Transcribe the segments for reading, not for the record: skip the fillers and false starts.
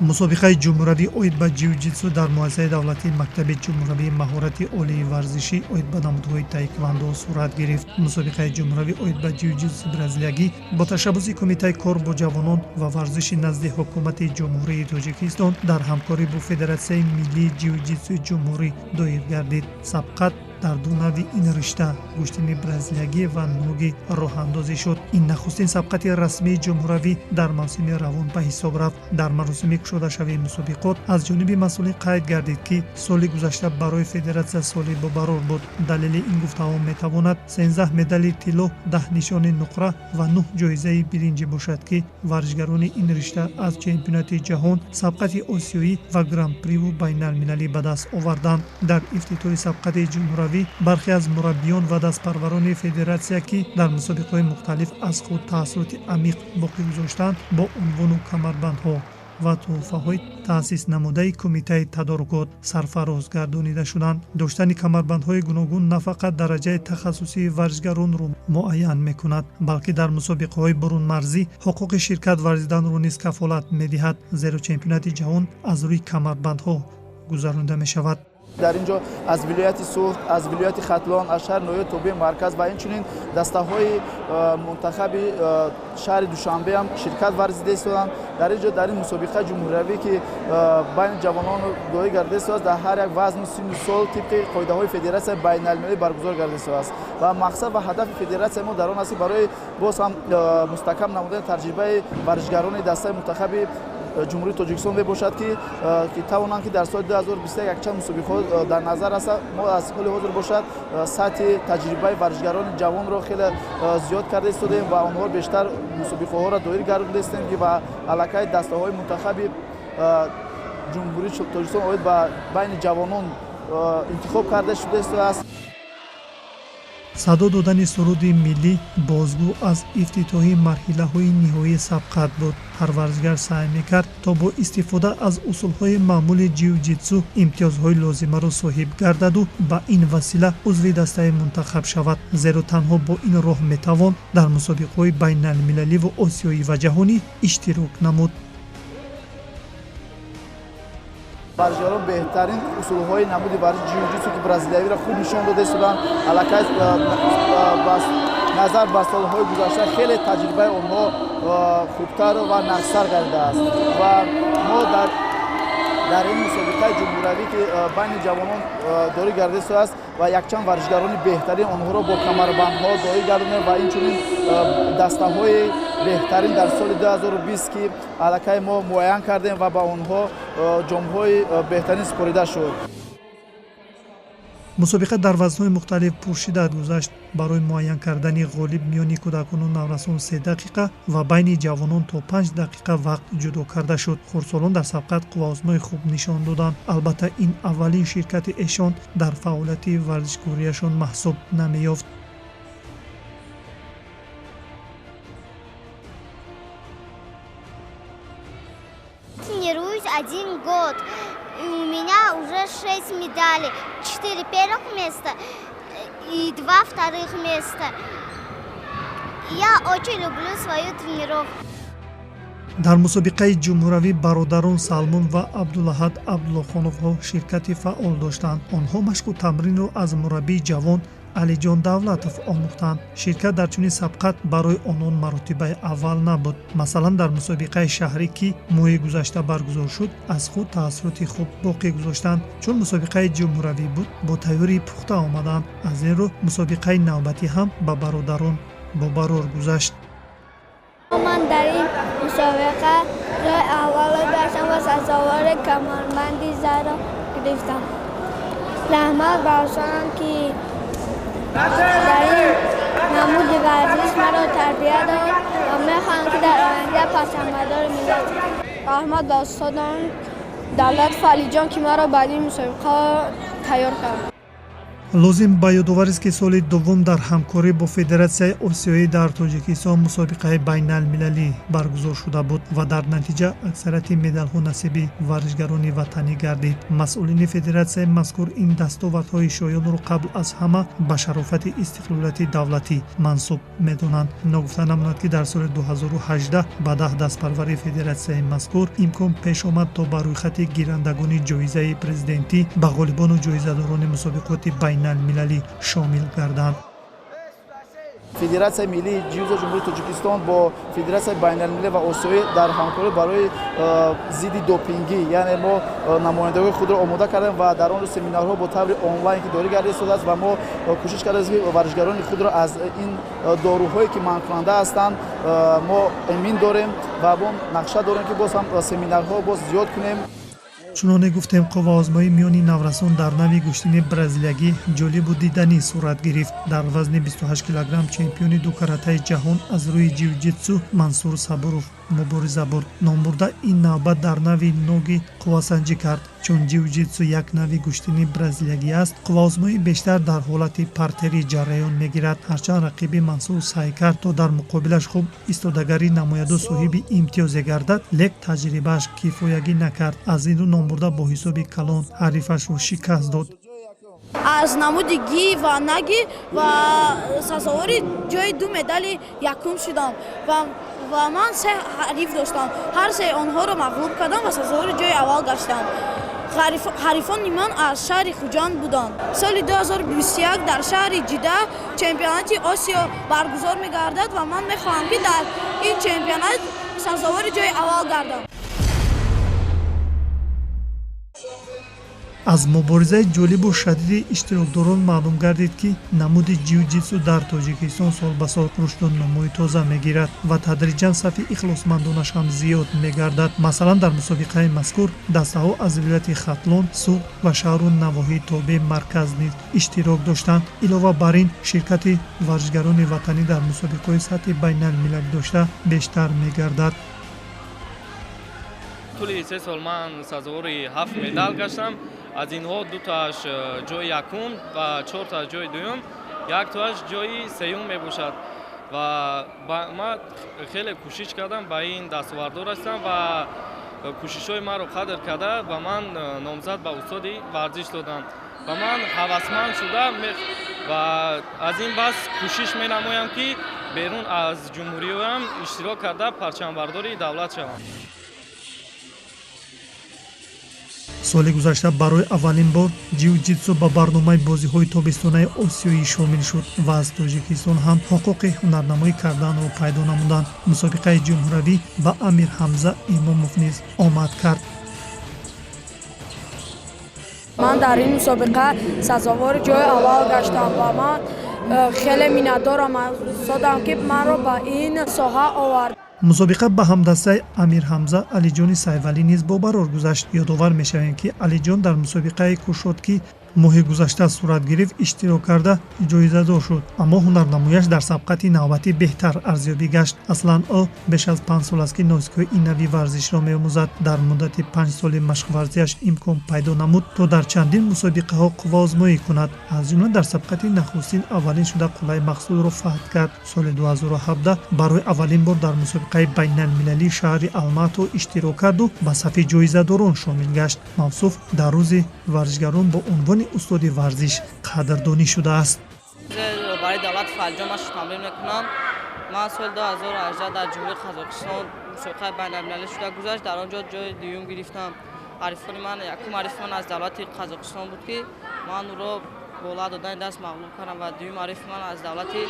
Мусобиқаи ҷумҳуравӣ оид ба ҷиу-ҷитсу дар муассисаи давлатии мактаби ҷумҳуравии маҳорати олии варзишӣ оид ба намудҳои таеквандо сурат гирифт. Мусобиқаи ҷумҳуравӣ оид ба ҷиу-ҷитсу бразилиягӣ бо ташаббуси Кумитаи кор бо ҷавонон ва варзиши назди Ҳукумати Ҷумҳурии Тоҷикистон дар ҳамкорӣ бо Федератсияи миллии ҷиу-ҷитсуи ҷумҳурӣ доир гардид. Сабқат дар ду навъи ин ришта, гӯштини бразилиягӣ ва ноги, роҳандозӣ шуд. Ин нахустин сабқати расмии ҷумҳуравӣ дар мавсими равон ба ҳисоб рафт. Дар маросими кушодашавии мусобиқот аз ҷониби масъулин қайд гардид, ки соли гузашта барои федератсия соли бобарор буд. Далели ин гуфтаҳо метавонад 13 медали тилло, 10 нишони нуқра ва 9 ҷоизаи биринҷӣ бошад, ки варзишгарони ин ришта аз чемпионати ҷаҳон, сабқати осиёӣ ва гран-приву байналмилалӣ ба даст оварданд. Дар ифтитоҳи сабқати ҷумҳуравӣ бархе аз мураббиён ва дастпарварони федератсия, ки дар мусобиқаҳои мухталиф аз худ таассуроти амиқ боқӣ гузоштанд, бо унвону камарбандҳо ва тӯҳфаҳои таъсис намудаи кумитаи тадорукот сарфароз гардонида шуданд. Доштани камарбандҳои гуногун на фақат дараҷаи тахассусии варзишгаронро муайян мекунад, балки дар мусобиқаҳои бурунмарзӣ ҳуқуқи ширкат варзиданро низ кафолат медиҳад, зеро чемпионати ҷаҳон аз рӯи камарбандҳо гузаронида мешавад. Дар ин ҷо аз вилояти Суғд, аз вилояти Хатлон, аз шаҳри ноҳияи тобеи марказ ва инчунин дастаҳои мунтахаби шаҳри Душанбе ҳам ширкат варзида истоданд. Дар ин ҷо, дар ин мусобиқаи ҷумҳуриявӣ, ки байни ҷавонон доир гардида истодааст, дар ҳар як вазну синну сол тибқи қоидаҳои федератсияи байналмилалӣ баргузор гардида истодааст ва мақсад ва ҳадафи федератсияи мо дар он аст, ки барои боз ҳам мустаҳкам намудани таҷрибаи варзишгарони дастаи мунтахаби Ҷумҳурии Тоҷикистон мебошад, ки тавонанд, ки дар соли 2021 якчанд мусобиқаҳо дар назар аст. Мо аз ҳоли ҳозир бошад, сатҳи таҷрибаи варзишгарони ҷавонро хеле зиёд карда истодаем ва онҳо бештар мусобиқаҳоро доир гардонида истем, ки ва аллакай дастаҳои мунтахаби Ҷумҳурии Тоҷикистон оид ба байни ҷавонон интихоб карда шуда истодааст. Садо додани суруди миллӣ бозгӯ аз ифтитоҳи марҳилаҳои ниҳоии сабқат буд. Ҳар варзишгар саъй мекард, то бо истифода аз усулҳои маъмули ҷиу-ҷитсу имтиёзҳои лозимаро соҳиб гардаду ба ин васила узви дастаи мунтахаб шавад, зеро танҳо бо ин роҳ метавон дар мусобиқаҳои байналмилаливу осиёӣ ва ҷаҳонӣ иштирок намуд. Варзишгарон беҳтарин усулҳои намуди варзиши ҷиу-ҷитсу, ки бразилиявиро, хуб нишон дода истоданд. Аллакай назар ба солҳои гузашта хеле таҷрибаи онҳо хубтар ва нағзтар гардидааст ва мо дар ин мусобиқаи ҷумҳуравӣ, ки байни ҷавонон доир гардида истодааст, ва якчанд варзишгарони беҳтарин онҳоро бо камарбандҳо доир гардонем ва инчунин дастаҳои беҳтарин дар соли 2020, ки аллакай мо муайян кардем ва ба онҳо ҷомҳои беҳтарин супорида шуд. Мусобиқа дар вазнҳои мухталиф пуршиддат гузашт. Барои муайян кардани ғолиб миёни кӯдакону наврасон 3 дақиқа ва байни ҷавонон то 5 дақиқа вақт ҷудо карда шуд. Хурдсолон дар сабқат қувваозмои хуб нишон доданд. Албатта, ин аввалин ширкати эшон дар фаъолияти варзишкориашон маҳсуб намеёфт. Тренируюсь один год. И у меня уже шесть медалей. Четыре первых места и два вторых места. Я очень люблю свою тренировку. Дар мусобиқаи ҷумҳуравӣ бародарон Салмон ва Абдулаҳад Абдуллохоновҳо ширкати фаъол доштанд. Онҳо машқу тамринро аз мураббии ҷавон Алиҷон Давлатов омӯхтанд. Ширкат дар чунин сабқат барои онон маротибаи аввал набуд. Масалан, дар мусобиқаи шаҳрӣ, ки моҳи гузашта баргузор шуд, аз худ таассуроти хуб боқӣ гузоштанд. Чун мусобиқаи ҷумҳуравӣ буд, бо тайёрии пухта омаданд. Аз ин рӯ мусобиқаи навбатӣ ҳам ба бародарон бобарор гузашт. Ман дар ин мусобиқа ҷои аввалро гаштам ва сазовори камарбанди зарро гирифтам. Раҳмат ба устодам, ки дар ин намуди варзиш маро тарбия дод, ва мехоҳам, ки дар оянда парчамбардори миллат шавам. Раҳмат ба устодам Давлатов Алиҷон, ки маро ба ин мусобиқа тайёр кард. Лозим ба ёдоварист, ки соли дуввум дар ҳамкорӣ бо Федератсияи Осиёӣ дар Тоҷикистон мусобиқаи байналмилалӣ баргузор шуда буд ва дар натиҷа аксарияти медалҳо насиби варзишгарони ватанӣ гардид. Масъулини федератсияи мазкур ин дастовардҳои шоёнро қабл аз ҳама ба шарофати истиқлолияти давлатӣ мансуб медонанд. Ногуфта намонад, ки дар соли 2018 ба 10 дастпарвари федератсияи мазкур имкон пеш омад, то ба рӯйхати гирандагони ҷоизаи президентӣ ба ғолибону ҷоизадорони мусобиқоти байналмилалӣ шомил гарданд. Федератсияи миллии ҷиу-ҷитсу Ҷумҳурии Тоҷикистон бо Федератсияи байналмилалӣ ва Осиёӣ дар ҳамкорӣ барои зидди допингӣ, яъне мо намояндагои худро омода кардем ва дар он семинарҳо бо таври онлайн ки дорӣ гардида истодааст ва мо кӯшиш кардаем, ки варзишгарони худро аз ин доруҳое ки манъкунанда ҳастанд, мо эмин дорем ва мо нақша дорем, ки боз ҳам семинарҳо боз зиёд кунем. Чуноне гуфтем, қувваозмоӣ миёни наврасон дар нави гӯштини бразилиягӣ ҷолибу диданӣ сурат гирифт. Дар вазни 28 килограмм чемпиони дукаратаи ҷаҳон аз рӯи ҷиу-ҷитсу Мансур Сабуров мубориза бурд. Номбурда ин навбат дар нави ноги қуввасанҷӣ кард. Чун ҷиу-ҷитсу як нави гӯштини бразилиягӣ аст, қувваозмоӣ бештар дар ҳолати партерӣ ҷараён мегирад. Ҳарчанд рақиби Мансур саъй кард, то дар муқобилаш хуб истодагарӣ намояду соҳиби имтиёзе гардад, лек таҷрибааш кифоягӣ накард. Аз ин рӯ номбурда бо ҳисоби калон ҳарифашро шикаст дод. Аз намуди ги ва наги ва сазовори ҷои ду медали якум шудам ва ман се ҳариф доштам. Ҳар сеи онҳоро мағлуб кардам ва сазовори ҷои аввал гаштам. Ҳарифони ман аз шаҳри Хуҷанд буданд. Соли 2021 дар шаҳри Ҷида чемпионати Осиё баргузор мегардад ва ман мехоҳам, ки дар ин чемпионат сазовори ҷои аввал гардам. Аз муборизаи ҷолибу шадиди иштирокдорон маълум гардид, ки намуди ҷиу-ҷитсу дар Тоҷикистон сол ба сол рушду нумӯи тоза мегирад ва тадриҷан сафи ихлосмандонаш ҳам зиёд мегардад. Масалан, дар мусобиқаи мазкур дастаҳо аз вилояти Хатлон, Суғд ва шаҳру навоҳии тобеи марказ низ иштирок доштанд. Илова бар ин, ширкати варзишгарони ватанӣ дар мусобиқаҳои сатҳи байналмилалӣ дошта бештар мегардад. Тӯли 3 сол ман сазовори 7 медал гаштам. Аз инҳо дутоаш ҷои якум ва чортоаш ҷои дуюм, яктоаш ҷои сеюм мебошад. Ва ман хеле кӯшиш кардам, ба ин дастовардҳо расидам ва кӯшишҳои маро қадр карда ба ман номзад ба устоди варзиш доданд ва ман ҳавасманд шуда ва аз ин бас кӯшиш менамоям, ки берун аз ҷумҳуриям иштирок карда парчамбардори давлат шавам. Соли гузашта барои аввалин бор ҷиу-ҷитсу ба барномаи бозиҳои тобистонаи осиёӣ шомил шуд ва аз Тоҷикистон ҳам ҳуқуқи ҳунарнамоӣ карданро пайдо намуданд. Мусобиқаи ҷумҳуравӣ ба Амир Ҳамза Имомов низ омад кард. Ман дар ин мусобиқа сазовори ҷои аввал гаштам ва ман хеле миннатдорам аз устодам, ки манро ба ин соҳа овард. Мусобиқа ба ҳамдастаи Амирҳамза Алиҷони Сайвалӣ низ бобарор гузашт. Ёдовар мешавем, ки Алиҷон дар мусобиқаи кушод, ки моҳи гузашта сурат гирифт, иштирок карда ҷоизадор шуд, аммо ҳунарнамояш дар сабқати навбатӣ беҳтар арзёбӣ гашт. Аслан ӯ беш аз 5 сол аст, ки нозикиҳои ин нави варзишро меомӯзад. Дар муддати 5 соли машқварзиаш имкон пайдо намуд, то дар чандин мусобиқаҳо қувваозмоӣ кунад. Аз ҷумла дар сабқати нахустин аввалин шуда қуллаи мақсудро фатҳ кард. Соли 2017 барои аввалин бор дар мусобиқаи байналмилалии шаҳри Алмато иштирок карду ба сафи ҷоизадорон шомил гашт. Мавсуф дар рӯзи варзишгарон бо унвони устоди варзиш қадрдонӣ шудааст. Барои давлати Фалҷон ман тамрин мекунам. Ман соли 2018 дар Ҷумҳурии Қазоқистон мусобиқаи байналмилалӣ шуда гузашт. Дар он ҷо ҷои дуюм гирифтам. Ҳарифони ман, якум ҳарифи ман аз давлати Қазоқистон буд, ки ман ӯро бо ла додани даст мағлуб кардам ва дуюм ҳарифи ман аз давлати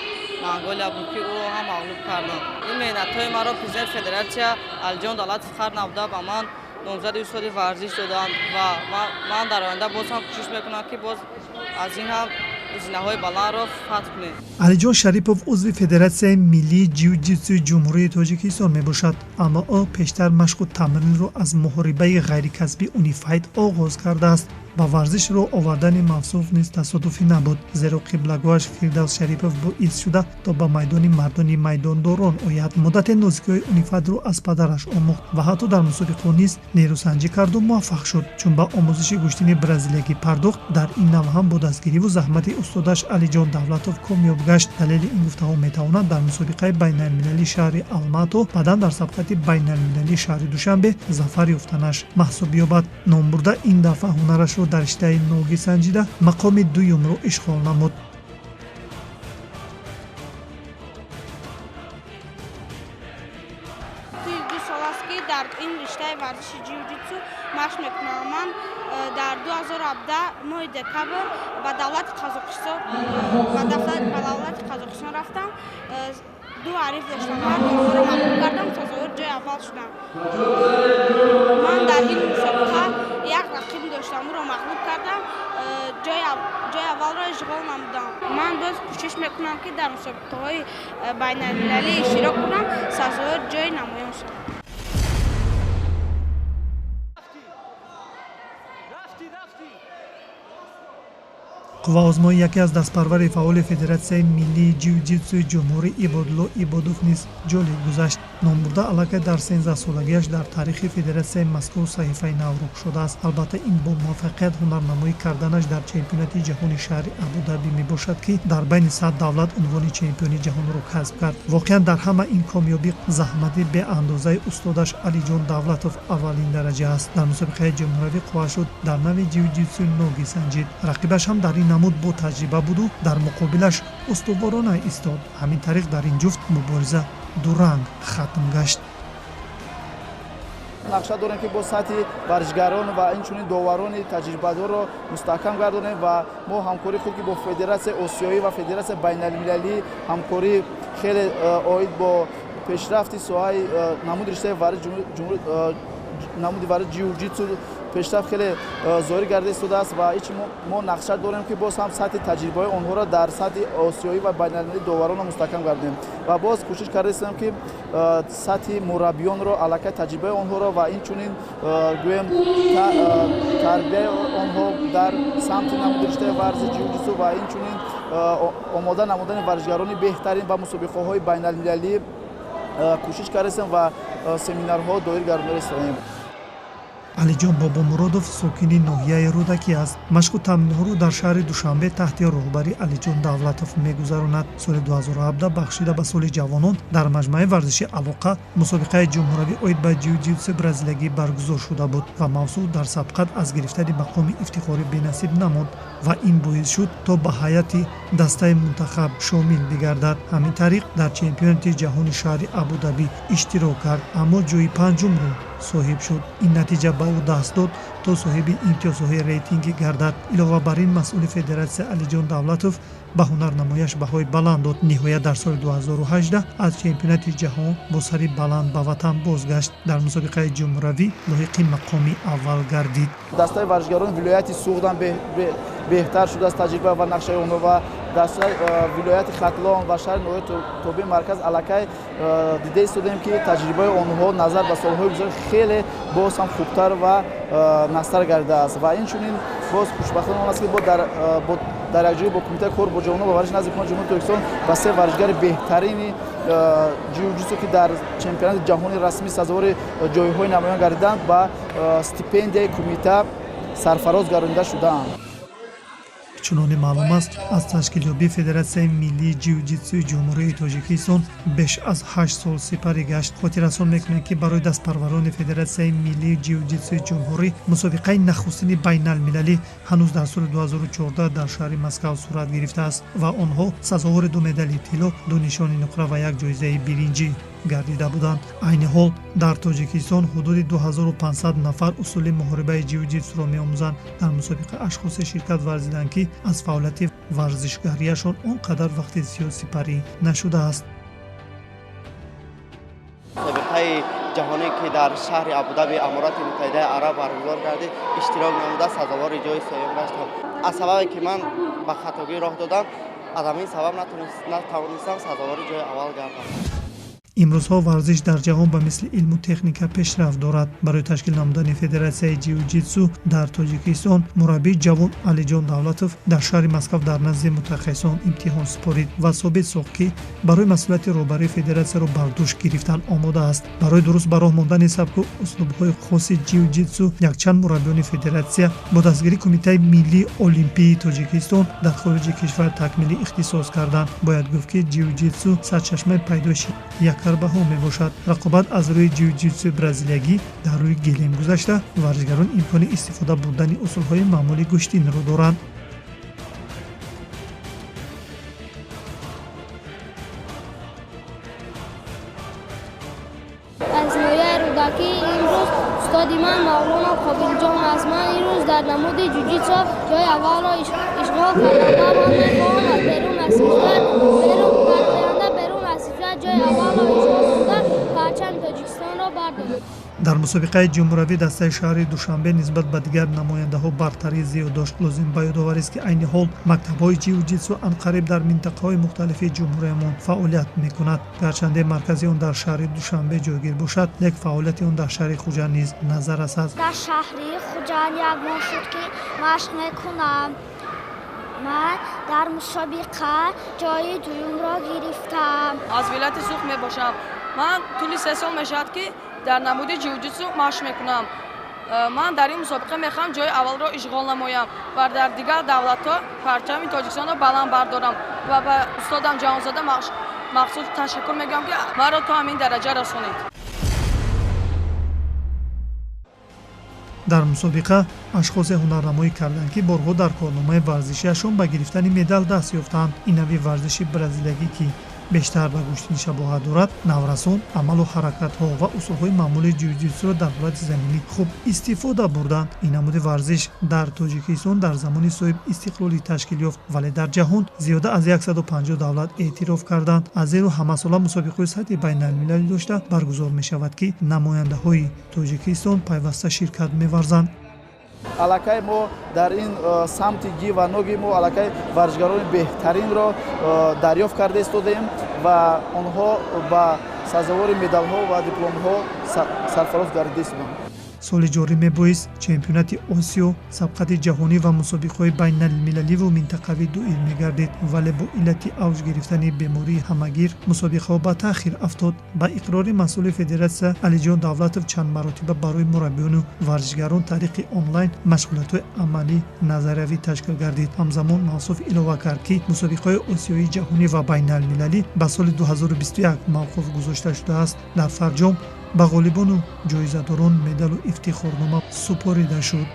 Монголия буд, ки ӯро ҳам мағлуб кардам. Ин меҳнатҳои маро президенти федератсия Алиҷон Давлатов қадр намуда ба ман номзади устоди варзиш доданд ва ман дар оянда боз ҳам кӯшиш мекунам, ки боз аз ин ҳам зинаҳои баландро фатҳ кунем. Алиҷон Шарипов узви Федератсияи миллии ҷиу-ҷитсуи Ҷумҳурии Тоҷикистон мебошад, аммо ӯ пештар машқу тамринро аз муҳорибаи ғайрикасбӣ Унифайт оғоз кардааст. Ба варзиш рӯ овардани Мавсуф низ тасодуфӣ набуд, зеро қиблагоҳаш Фирдавс Шарипов боис шуда, то ба майдони мардони майдондорон ояд. Муддате нозикиҳои унифатро аз падараш омӯхт ва ҳатто дар мусобиқаҳо низ нерӯсанҷӣ карду муваффақ шуд. Чун ба омӯзиши гӯштини бразилиягӣ пардохт, дар ин нав ҳам бо дастгириву заҳмати устодаш Алиҷон Давлатов комёб гашт. Далели ин гуфтаҳо метавонад дар мусобиқаи байналмилалии шаҳри Алмато, баъдан дар сабқати байналмилалии шаҳри Душанбе зафар ёфтанаш маҳсуб ёбад. Номбурда ин дафъа ҳунарашро дар риштаи ноги санҷида, мақоми дуюмро ишғол намуд. Ду сол аст, ки дар ин риштаи варзиши ҷиу-ҷитсу машқ мекунам. Ман дар 2017 моҳи декабр ба давлати Қазоқистон рафтам. Ду ҳариф доштам, ҳар дуро мағлуб кардам, сазовори ҷои аввал шудам. Ман дар ин мусобиқа як рақиб доштам, ӯро мағлуб кардам, ҷои аввалро ишғол намудам. Ман боз кӯшиш мекунам, ки дар мусобиқаҳои байналмилалӣ иштирок кунам, сазовори ҷои намоён шавам. Қувваозмои яке аз дастпарвари фаъоли Федератсияи миллии ҷиу-ҷитсуи ҷумҳурӣ Ибодулло Ибодов низ ҷолиб гузашт. Номбурда аллакай дар 13-солагиаш дар таърихи федератсияи мазкур саҳифаи навро кушодааст. Албатта, ин бо муваффақият ҳунарнамоӣ карданаш дар чемпионати ҷаҳони шаҳри Абудаби мебошад, ки дар байни 100 давлат унвони чемпиони ҷаҳонро касб кард. Воқеан, дар ҳама ин комёбӣ заҳмати беандозаи устодаш Алиҷон Давлатов аввалин дараҷа аст. Дар мусобиқаи ҷумҳуравӣ қувваашро дар нави ҷиу-ҷитсуи ноги санҷид. Рақибаш ҳам дар ин намуд бо таҷриба буду дар муқобилаш устуворона истод. Ҳамин тариқ дар ин ҷуфт мубориза дуранг хатм гашт. Нақша дорем, ки бо сатҳи варзишгарон ва инчунин доварони таҷрибадорро мустаҳкам гардонем ва мо ҳамкории худ, ки бо федератсияи осиёӣ ва федератсияи байналмилалӣ ҳамкорӣ хеле оид бо пешрафти соҳаи намуди риштаи намуди варзиш ҷиу-ҷитсу пешрафт хеле зоҳир гардида истодааст ва ҳеч мо нақша дорем, ки боз ҳам сатҳи таҷрибаҳои онҳоро дар сатҳи осиёӣ ва байналмилалӣ доваронро мустаҳкам гардонем ва боз кӯшиш карда истодем, ки сатҳи мураббиёнро, аллакай таҷрибаи онҳоро ва инчунин гӯем тарбияи онҳо дар самти намуди риштаи варзиши ҷиу-ҷитсу ва инчунин омода намудани варзишгарони беҳтарин ба мусобиқаҳои байналмилалӣ кӯшиш кардастем ва семинарҳо доир гардонида истодаем. Алиҷон Бобомуродов сокини ноҳияи Рӯдакӣ аст. Машқу тамринҳоро дар шаҳри Душанбе таҳти роҳбарии Алиҷон Давлатов мегузаронад. Соли 2017 бахшида ба соли ҷавонон дар маҷмӯаи варзиши «Алоқа» мусобиқаи ҷумҳуравӣ оид ба ҷиу-ҷитсуи бразилиягӣ баргузор шуда буд ва Мавсуф дар сабқат аз гирифтани мақоми ифтихорӣ бенасиб намонд ва ин боис шуд, то ба ҳайати дастаи мунтахаб шомил бигардад. Ҳамин тариқ дар чемпионати ҷаҳони шаҳри Абудабӣ иштирок кард, аммо ҷои панҷумро соҳиб шуд. Ин натиҷа ба ӯ даст дод, то соҳиби имтиёзҳои рейтингӣ гардад. Илова бар ин, масъули федератсия Алиҷон Давлатов ба ҳунарнамояш баҳои баланд дод. Ниҳоят, дар соли 2018 аз чемпионати ҷаҳон бо сари баланд ба ватан бозгашт. Дар мусобиқаи ҷумҳуравӣ лоиқи мақоми аввал гардид. Дастаи варзишгарони вилояти Суғдам беҳтар шудааст, таҷриба ва нақшаи онҳо ва дастаи вилояти Хатлон ва шаҳри ноҳияи тобеи марказ аллакай дида истодаем, ки таҷрибаи онҳо назар ба солҳои гузашта хеле боз ҳам хубтар ва назтар гардидааст. Ва инчунин боз хушбахтона он аст, ки дар якҷоя бо Кумитаи кор бо ҷавонон ва варзиш назди Ҳукумати Ҷумҳурии Тоҷикистон ба се варзишгари беҳтарини ҷиу-ҷитсу, ки дар чемпионати ҷаҳони расмӣ сазовори ҷойҳои намоён гардиданд, ба стипендияи кумита сарфароз гардонида шудаанд. Чуноне маълум аст, аз ташкилёбии Федератсияи миллии ҷиу-ҷитсуи Ҷумҳурии Тоҷикистон беш аз 8 сол сипарӣ гашт. Хотиррасон мекунем, ки барои дастпарварони Федератсияи миллии ҷиу-ҷитсуи ҷумҳурӣ мусобиқаи нахустини байналмилалӣ ҳанӯз дар соли 2014 дар шаҳри Москав сурат гирифтааст ва онҳо сазовори ду медали тилло, ду нишони нуқра ва як ҷоизаи биринҷӣ гардида буданд. Айни ҳол дар Тоҷикистон ҳудуди 2500 нафар усули муҳорибаи ҷиу-ҷитсуро меомӯзанд. Дар мусобиқа ашхосе ширкат варзиданд, ки аз фаъолияти варзишгарияшон он қадар вақти зиёд сипарӣ нашудааст. Мусобиқаи ҷаҳонӣ, ки дар шаҳри Абудаби, Аморати Муттаҳидаи Араб баргузор гардид, иштирок намуда, сазовори ҷои сеюм гаштам. Аз сабабе ки ман ба хатогӣ роҳ додам, аз ҳамин сабаб натавонистам сазовори ҷои аввал гардам. Имрӯзҳо варзиш дар ҷаҳон ба мисли илму техника пешрафт дорад. Барои ташкил намудани федератсияи ҷиу-ҷитсу дар Тоҷикистон мураббии ҷавон Алиҷон Давлатов дар шаҳри Москав дар назди мутахассисон имтиҳон супорид ва собит сохт, ки барои масъулияти роҳбарии федератсияро бар дӯш гирифтан омода аст. Барои дуруст ба роҳ мондани сабку услубҳои хоси ҷиу-ҷитсу якчанд мураббиёни федератсия бо дастгирии Кумитаи миллии олимпии Тоҷикистон дар хориҷи кишвар такмили ихтисос карданд. Бояд гуфт, ки ҷиу-ҷитсу сарчашмаи пайдоиши яккарбаҳо мебошад. Рақобат аз рӯи ҷиу-ҷитсуи бразилиягӣ дар рӯи гелем гузашта, варзишгарон имкони истифода бурдани усулҳои маъмули гӯштинро доранд. Аз ноҳияи Рӯдакӣ имрӯз устоди ман Мавлоно Қобилҷон аст. Ман имрӯз дар намуди ҷуҷитсу ҷои аввалро ишғол кардам ва ман мехоҳам аз берун аз кишвар дар оянда берун аз кишвар ҷои аввалро ишғол намуда парчами Тоҷикистонро бардорам. Дар мусобиқаи ҷумҳуравӣ дастаи шаҳри Душанбе нисбат ба дигар намояндаҳо бартарӣ зиёд дошт. Лозим ба ёдоварист, ки айни ҳол мактабҳои ҷиу-ҷитсу анқариб дар минтақаҳои мухталифи ҷумҳуриямон фаъолият мекунад. Гарчанде маркази он дар шаҳри Душанбе ҷойгир бошад, лек фаъолияти он дар шаҳри Хуҷанд низ назаррас аст. Дар шаҳри Хуҷанд як моҳ шуд, ки машқ мекунам. Ман дар мусобиқа ҷои дуюмро гирифтам. Аз вилояти Суғд мебошам. Ман тӯли 3 сол мешавад, ки дар намуди ҷиу-ҷитсу машқ мекунам. Ман дар ин мусобиқа мехоҳам ҷои аввалро ишғол намоям ва дар дигар давлатҳо парчами Тоҷикистонро баланд бардорам ва ба устодам Ҷаҳонзода махсус ташаккур мегӯям, ки маро то ҳамин дараҷа расонид. Дар мусобиқа ашхосе ҳунарнамоӣ карданд, ки борҳо дар корномаи варзишиашон ба гирифтани медал даст ёфтанд. Ин нави варзиши бразилиягӣ, ки бештар ба гӯштин шабоҳат дорад, наврасон амалу ҳаракатҳо ва усулҳои маъмули ҷиу-ҷитсуро дар ҳолати заминӣ хуб истифода бурданд. Ин намуди варзиш дар Тоҷикистон дар замони соҳиб истиқлолӣ ташкил ёфт, вале дар ҷаҳон зиёда аз 150 давлат эътироф карданд. Аз зеру ҳамасола мусобиқаҳои сатҳи байналмилалӣ дошта баргузор мешавад, ки намояндаҳои Тоҷикистон пайваста ширкат меварзанд. Аллакай мо дар ин самти ги ва ноги мо аллакай варзишгарони беҳтаринро дарёфт карда истодаем ва онҳо ба сазовори медалҳо ва дипломҳо сарфароз гардида истодаанд. Соли ҷорӣ мебоист чемпионати Осиё, сабқати ҷаҳонӣ ва мусобиқаҳои байналмилаливу минтақавӣ доир мегардид, вале бо иллати авҷ гирифтани бемории ҳамагир мусобиқаҳо ба таъхир афтод. Ба иқрори масъули федератсия Алиҷон Давлатов чанд маротиба барои мураббиёну варзишгарон тариқи онлайн машғулиятҳои амалӣ назариявӣ ташкил гардид. Ҳамзамон мавсуф илова кард, ки мусобиқаҳои осиёии ҷаҳонӣ ва байналмилалӣ ба соли 2021 мавқуф гузошта шудааст. Дар фарҷом ба ғолибону ҷоизадорон медалу ифтихорнома супорида шуд.